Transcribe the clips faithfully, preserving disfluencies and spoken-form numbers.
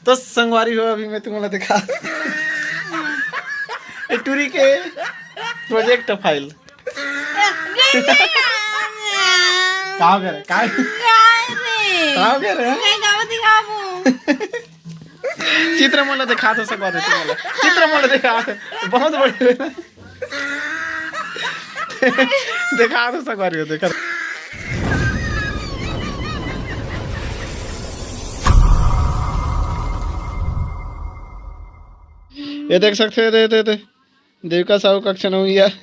तो संगवारी हो, अभी मैं तुमला दिखा ए टूरी के प्रोजेक्ट फाइल। का करे? का, का करे? चित्र मोला दिखा दो संगवारी, तुमला चित्र मोला दिखा दो। बहुत बढ़िया। दिखा दो संगवारी हो, देखा। ये देख सकते हो, दे, दे, दे। देविका साहू कक्षा नौवीं है।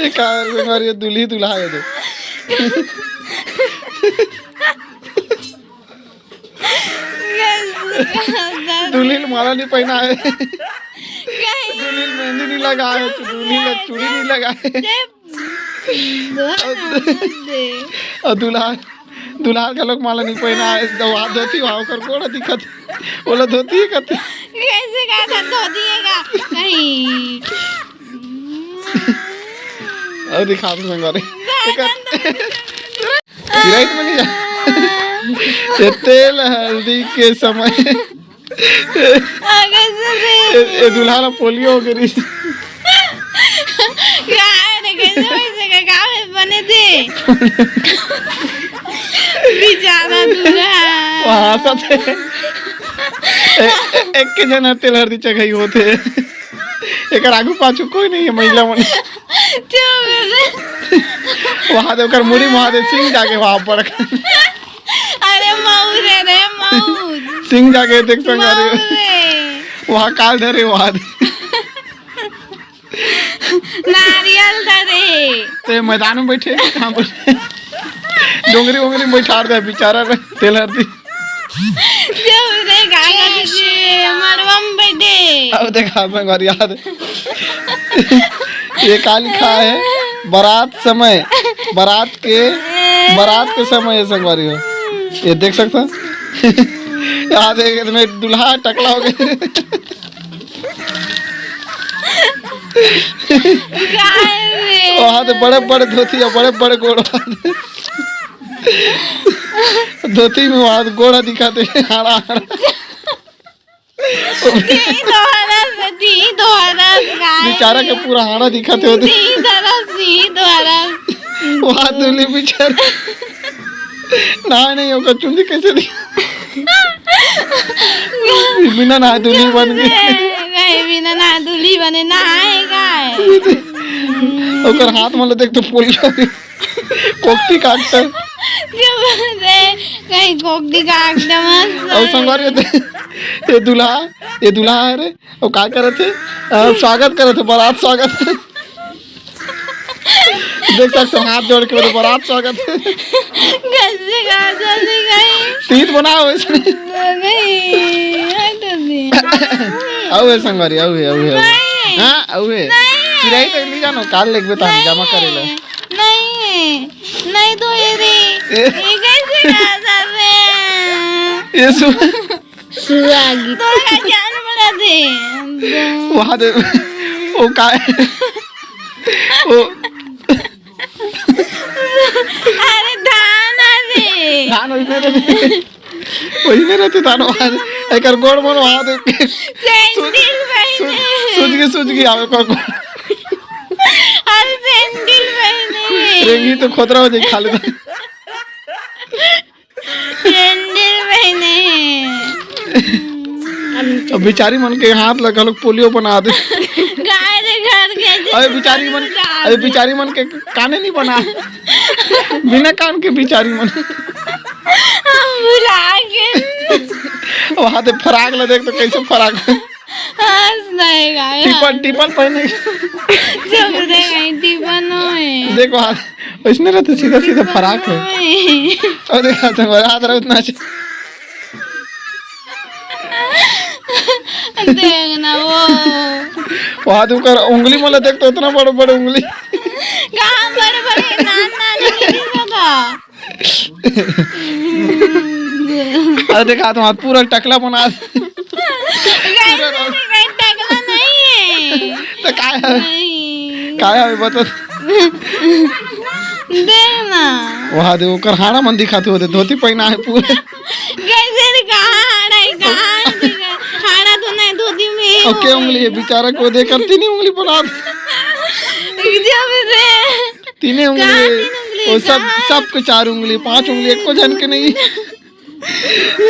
ये का है, संगवारी हो, दूल्ही दूल्हा है दे। दूल्ही ल माला नहीं पहना है। दूल्ही ल मेहंदी नहीं लगा है, तो दूल्ही ल चूड़ी नहीं लगा है। और दूल्हा, दूल्हा घलोक माला नहीं पहना है, तो वहाँ धोती, वहाँ ओकर गोड़ दिखत, बोला धोती ही कथे। कैसे का था धोती है का? नहीं। और दिखा दो संगवारी। चिराई तो बनी जा। ये तेल हल्दी के समय। ए, ए दूल्हा ला पोलियो हो गई। का रे, कैसे वैसे का गाँव में बने थे? बेचारा दूल्हा। वहाँ हंसत हे। ए, ए, एक के जन तेल हल्दी चघई होथे। एकर आगू पाछू कोई नहीं है, महिला मन। चुप रे। वहाँ दे ओकर मुड़ी, वहाँ दे सिंग जागे वहाँ पर। अरे मऊ रे, रे मऊ। सिंग जागे देख संग, अरे। मऊ रे। वहाँ काल धरे, वहाँ दे। नारियल धरे। ते मैदान में बैठे, कहाँ बैठे? डोंगरी वोंगरी में बैठा दे बेचारा रे, तेल हल्दी। जो रे गागा दीदी, मड़वा में बैठे। अब देखा संगवारी याद। ये का लिखा है? बारात समय, बारात के, बारात के समय है संगवारी हो। ये देख सकता। याद है, इसमें दूल्हा टकला हो गया। काय रे? वहाँ तो बड़े बड़े धोती है, बड़े बड़े गोड़। धोती में वहाँ गोड़ा दिखाते हैं, हाड़ा, हाड़ा। दी दोहरा से, दी दोहरा से, काय बेचारा के रे? पूरा हाड़ा दिखाते होते। दी दोहरा, दी दोहरा। वहाँ दूल्ही बेचारा। ना, नहीं, ओकर चुंदी कैसे दी? बिना नहाए दूल्ही बन गई। गए बिना नहाए दूल्ही बने, नहाए गाए। ओकर हाथ में देख तो पोलियो कोकती काटता। जो रे, कहीं कोकती काटता मत। और संगवारी होते, ये दूल्हा, ये दूल्हा है रे, और का करत है? अ, स्वागत करत है, बारात स्वागत। देख सकते हो, हाथ जोड़ के बोले, "बारात स्वागत है।" कैसे का जल्दी गई? तीत बनाओ इसमें। नहीं, हट दे। आउ है संगवारी, आउ है, आउ है, आउ है। नहीं। हाँ, आउ है। नहीं। चिराई तो ले जानो, काल लेके बता, नहीं। जमा करे ला। नहीं, नहीं तो ये रे। ये कैसे का जल्दी? ये सु- सुहागी। तोरा का जान बड़ा दे। वहाँ दे, वो का है? वो अरे धान, अरे। धान वही में रहते, वही में रहते धान वहाँ। एकर गोड़ मोड़ वहाँ दे। सैंडल सूझ, पहने। सूझ गई, सूझ गई, आवे को। अरे सैंडल पहने। रेंगी तो खोतरा हो जाए, खा लेता। सैंडल पहने। अब बेचारी मन के हाथ ला घलोक पोलियो बना दे। गाय रे घर के अरे बेचारी मन, अरे बेचारी मन के काने नहीं बना, बिना कान के बेचारी मन। हम भुला के। वहाँ ते फराक ला देख तो कैसे फराक। हंस नहीं गाय। टिपन, टिपन पहने। जब दे गई टिपन होए। देख वहाँ। वैसने रहते सीधा सीधा फराक है। और देखा तो बड़ा हाथ रहा उतना अच्छा। देख ना वो। वहाँ तो कर उंगली मोला देख तो उतना बड़े बड़े उंगली। कहाँ बड़े बड़े, नान नान उंगली दिखा था। अरे देखा तो हाथ पूरा टकला बना। गाइस, पूरा मेरे गाइस टकला नहीं है। तो काय है? नहीं। काय है बता। दे ना। वहाँ दे, ओकर हाड़ा मन दिखात होते, धोती पहना है पूरे। कैसे रे, कहाँ हाड़ा है, कहाँ है तेरा? हाड़ा तो नहीं, धोती में है। ओके, उंगली है बेचारा को देकर तीन ही उंगली बना दे। जब रे। तीन ही उंगली कहाँ है। तीन उंगली? वो सब, कहाँ है? सबको चार उंगली, पांच उंगली, एको जन के नहीं।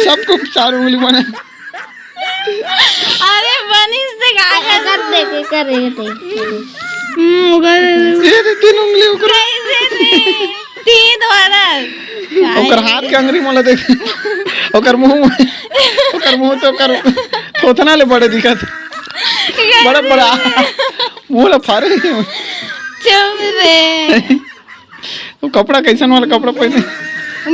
सबको चार उंगली बना। अरे बनी से गाय कर दे के कर रहे थे। हम्म, ओकर ये रे, तीन उंगली ओकर। कैसे रे? तीन वाला। ओकर हाथ के अंगरी मोला देख। ओकर मुंह, ओकर मुंह तो ओकर थोथना ले बड़े दिखत। बड़ा बड़ा। मुंह ला फारे। चुप रे। वो कपड़ा कैसन वाला कपड़ा पहने?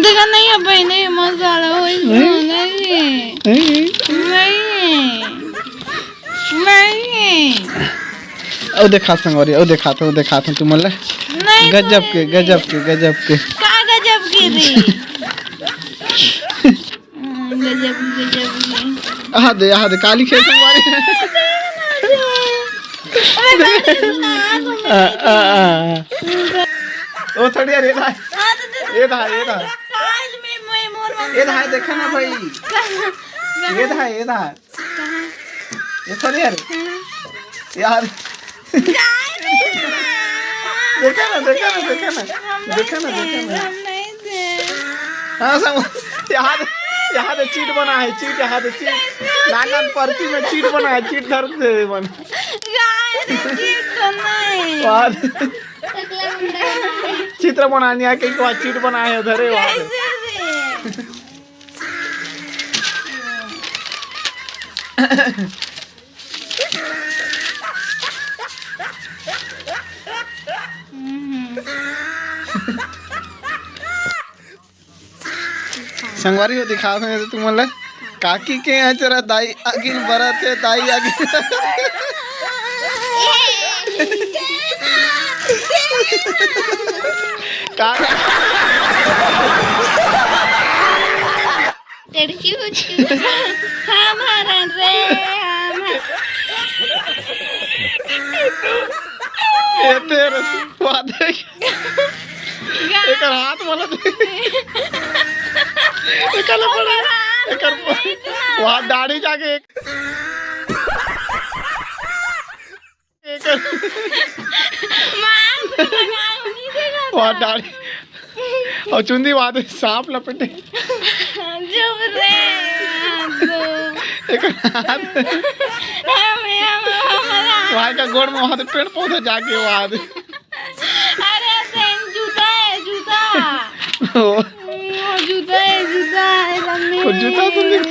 देखा नहीं है पहने, मस्त वाला हो। नहीं। नहीं। नहीं। नहीं। नहीं। ओ देखा संगवारी, ओ देखा तो, ओ देखा तो तुम ले। नहीं गजब तो के, नहीं। गजब के, गजब के। का गजब के रे? हम्म, गजब, गजब के। आहा दे, आहा दे, काली खेल संगवारी। अरे, गाने सुना, तुम आ, आ, आ, आ। ओ थोड़ी यार, ये था। हाँ, तो दे, ये था, ये था। काल में मैं मोर ये था, देखा ना भाई। ये था, ये था। ये थोड़ी यार। यार। देखा ना, देखा ना, देखा ना। देखा ना, देखा ना। हाँ, सब यहाँ दे, यहाँ दे चीट बना है, चीट, यहाँ दे चीट। नान नान पर्ची में चीट बना है, चीट धर दे मन। यार, चीट तो नहीं। वाह। चित्र बनानी है, कहीं को चीट बना है उधर है, वाह। कैसे रे? संगवारी हो दिखात हन तुमन ला काकी के अचरा दाई आगिन बरत हे, दाई आगिन। का? लड़की बुच्ची। हम हरन रे, हम हरन। ए तेरे वादे। एकर हाथ वाला दे। एकर ला पड़े। एकर वाह दाढ़ी जाके एक। एकर मार तो लगाओ, नहीं देगा वाह था। दाढ़ी। और चुंदी वादे सांप लपेटे। चुप रे, हाँ तो। एकर हाथ। हम, हम, हमारा वहाँ का गोड़ में वहाँ तो पेड़ पौधा जाके वादे। अरे, तेन जूता है, जूता। ओ। ओ, जूता है, जूता है, लम्बे। ओ, जूता तो देख।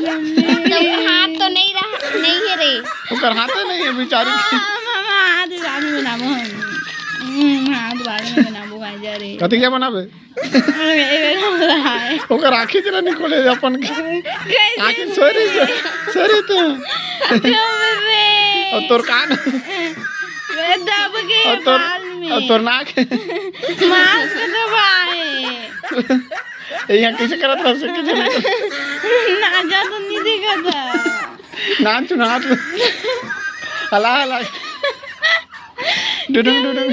लम्बे। तो हाथ तो नहीं रहा, नहीं है रे। ओकर हाथे नहीं है बेचारी। हाँ, हम, हम हाथ बाद में बनाबो हम। हम्म, हाथ बाद में बनाबो, भाई जा रे। कथी क्या बनाबे? अरे, ये मेरा है। ओकर आँखी जरा निकोले अपन के। कैसे आँखी सोरी से, सोरी तो। चुप रे। और तोर कान। मैं दब गई और तोर, बाल में। और तोर नाक। मास्क दबाए। ये यहाँ कैसे करत रह सके थे? ना जा तो नहीं देखा था। नाच नाच। हला हला। डुडुंग डुडुंग।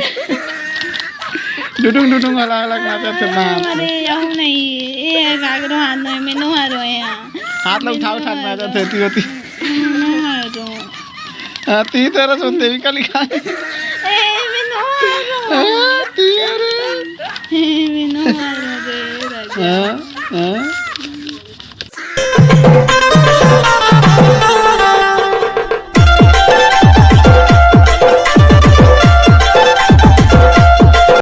डुडुंग डुडुंग हला हला नाचत हे नाच। अरे, यहू नहीं। ए, काकरो हाथ में, मैं नो हारो है यहाँ। हाथ ला उठा उठा नाचत हे, ती होती। नो हारो। हाँ, ती तेरा सुन देवी का लिखा है। ए, मैं नो हारो। हाँ, ती अरे। ए, मैं नो हारो रे, राजा। हाँ, हाँ।